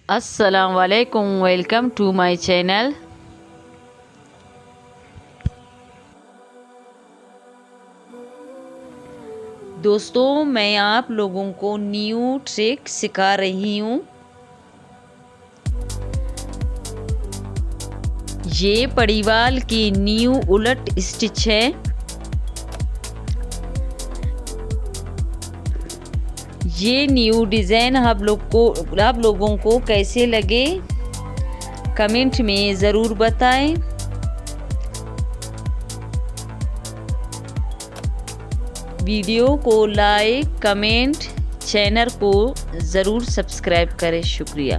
السلام علیکم، welcome to my channel. دوستوں، میں آپ لوگوں کو نیو ٹرک سکھا رہی ہوں۔ یہ پڑیوال کی نیو الٹ اسٹچ ہے۔ یہ نیو ڈیزائن آپ لوگ کو، آپ لوگوں کو کیسے لگے، کمنٹ میں ضرور بتائیں۔ ویڈیو کو لائک، کمنٹ، چینل کو ضرور سبسکرائب کریں۔ شکریہ۔